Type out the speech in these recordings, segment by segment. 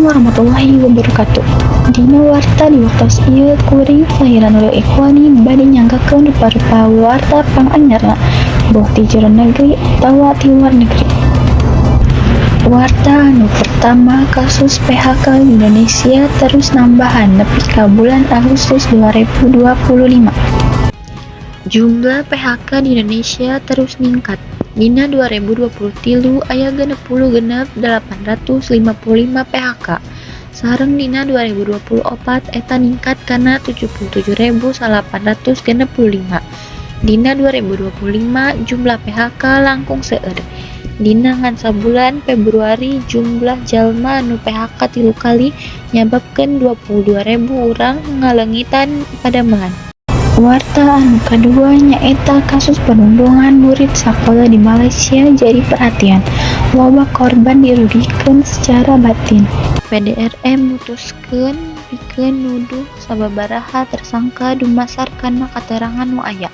Assalamualaikum warahmatullahi wabarakatuh. Dina warta di waktos ieu kuring Fahira Nuril Ikhwani bade nyanggakeun rupa-rupa warta panganyarna, boh ti jero negeri atawa ti luar negeri. Warta anu pertama, kasus PHK di Indonesia terus nambahan nepi ka bulan Agustus 2025. Jumlah PHK di Indonesia terus ningkat. Dina 2023 aya 66.855 PHK. Sareng dina 2024 eta ningkat kana 77.865. Dina 2025 jumlah PHK langkung seueur. Dina ngan sabulan Februari jumlah jalma anu PHK tilu kali nyababkeun 22.000 urang ngaleungitan padamelan. Warta anu kadua nyaeta kasus perundungan murid sakola di Malaysia jadi perhatian, loba korban dirugikeun secara batin. PDRM mutuskeun pikeun nuduh sababaraha tersangka dumasar kana katerangan nu aya.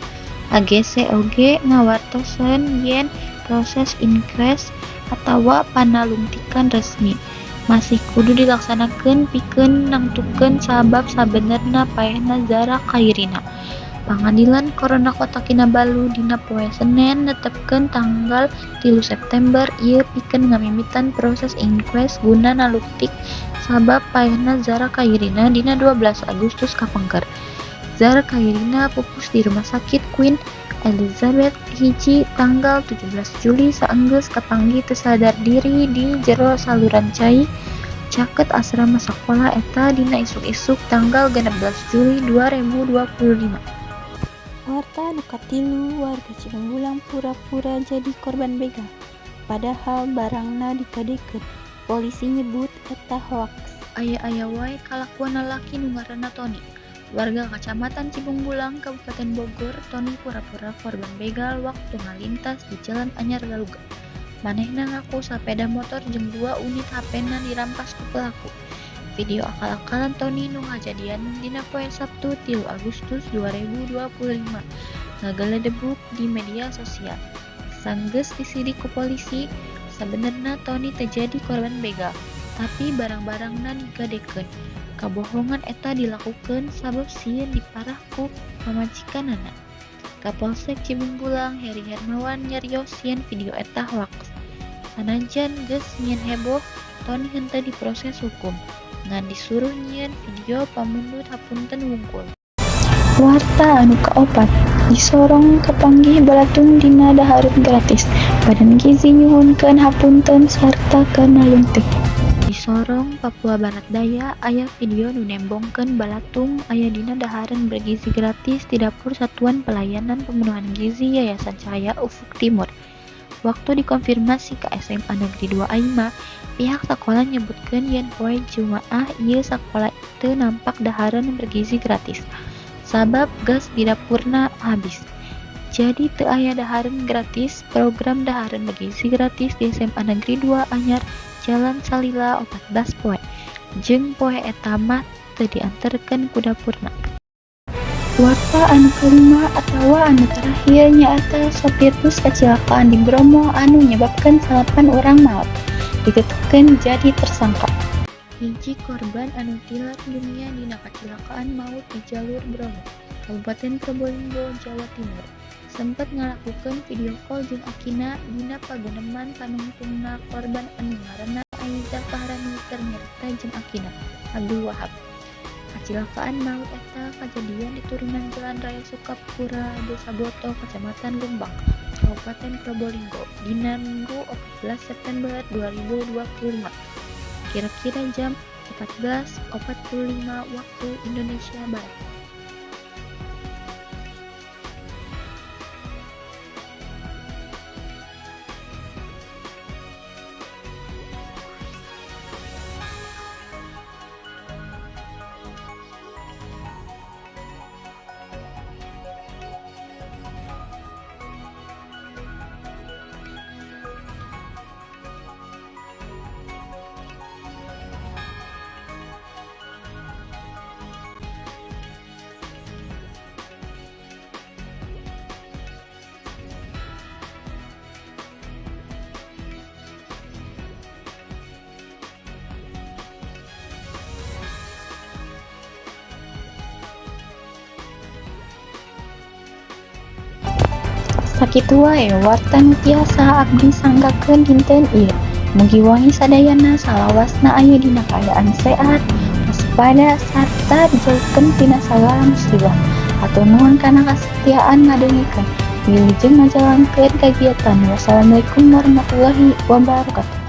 AGC oge ngawartosan yen proses inkues atawa panalungtikan resmi masih kudu dilaksanakeun pikeun nangtukeun sabab sabenerna paehna Zara Qairina. Pangadilan Korona Kota Kinabalu dina poe Senen netepkeun tanggal 3 September ieu pikeun ngamimitan proses inkues guna nalungtik sabab paehna Zara Qairina dina 12 Agustus kapengker. Zara Qairina pupus di Rumah Sakit Queen Elizabeth 1 tanggal 17 Juli saenggeus kapanggih teu sadar diri di jero saluran cai caket asrama sakola eta dina isuk-isuk tanggal 16 Juli 2025. Warta nu katilu, warga Cibungbulang pura-pura jadi korban begal, padahal barangna digadekeun. Polisi nyebut eta hoaks. Aya-aya wae kalakuan lalaki nu ngaranna Toni. Warga Kacamatan Cibungbulang, Kabupaten Bogor, Toni pura-pura korban begal waktu ngalintas di Jalan Anyar Galuga. Manehna ngaku sapeda motor jeung dua unit HP-na dirampas ku pelaku. Video akal-akalan Toni nu kajadian dina poe Sabtu 3 Agustus 2025 ngagaledebuk di media sosial. Sanggeus disidik ku polisi, sabenerna Toni teu jadi korban begal, tapi barang-barangna digadekeun. Kabohongan eta dilakukeun sabab sieun diparah ku pamajikanana. Kapolsek Cibungbulang Heri Hermawan nyarios yen video eta hoaks. Sanajan geus nyieun heboh, Toni henteu diproses hukum, ngan disuruh nyieun video pamundut hapunten wungkul. Warta anu kaopat, di Sorong kapanggih balatung dina dahareun gratis, Badan Gizi nyuhunkeun hapunten sarta keur nalungtik. Di Sorong, Papua Barat Daya, aya video nu nembongkeun balatung aya dina dahareun bergizi gratis di dapur Satuan Pelayanan Pemenuhan Gizi Yayasan Cahaya Ufuk Timur. Waktu dikonfirmasi ka SMA Negeri 2 Aima, pihak sakola nyebutkeun yen poe Jumaah ieu sakola teu nampak dahareun bergizi gratis, sabab gas di dapurna habis. Jadi teu aya dahareun gratis program dahareun bergizi gratis di SMA Negeri 2 Anyar Jalan Salila 14 poe. Jeung poe eta mah teu dianterkeun ku dapurna. Warta anu kalima atawa anu terakhir nyaeta sopir bus kacilakaan di Bromo anu nyebabkeun salapan urang maot, ditetepkeun jadi tersangka. Hiji korban anu tilar dunia dina kacilakaan maut di jalur Bromo, Kabupaten Probolinggo, Jawa Timur, sempet ngalakukeun video call jeung akina dina paguneman panungtungna. Korban anu ngaranna Aiza Fahrani keur nyarita jeung akina, Abdul Wahab. Kacilakaan maut eta kajadian di turunan Jalan Raya Sukapura, Desa Boto, Kecamatan Lumbang, Kabupaten Probolinggo, dina Minggu 14 September 2025, kira-kira jam 14.45 waktu Indonesia Barat. Sakitu wae warta nu tiasa abdi sanggakeun dinten ieu. Mugi wangi sadayana salawasna aya dina kaayaan sehat, waspada, sarta dijauhkeun tina sagala musibah. Hatur nuhun kana kasetiaan ngadengekeun. Wilujeng ngajalankeun kagiatan. Wassalamualaikum warahmatullahi wabarakatuh.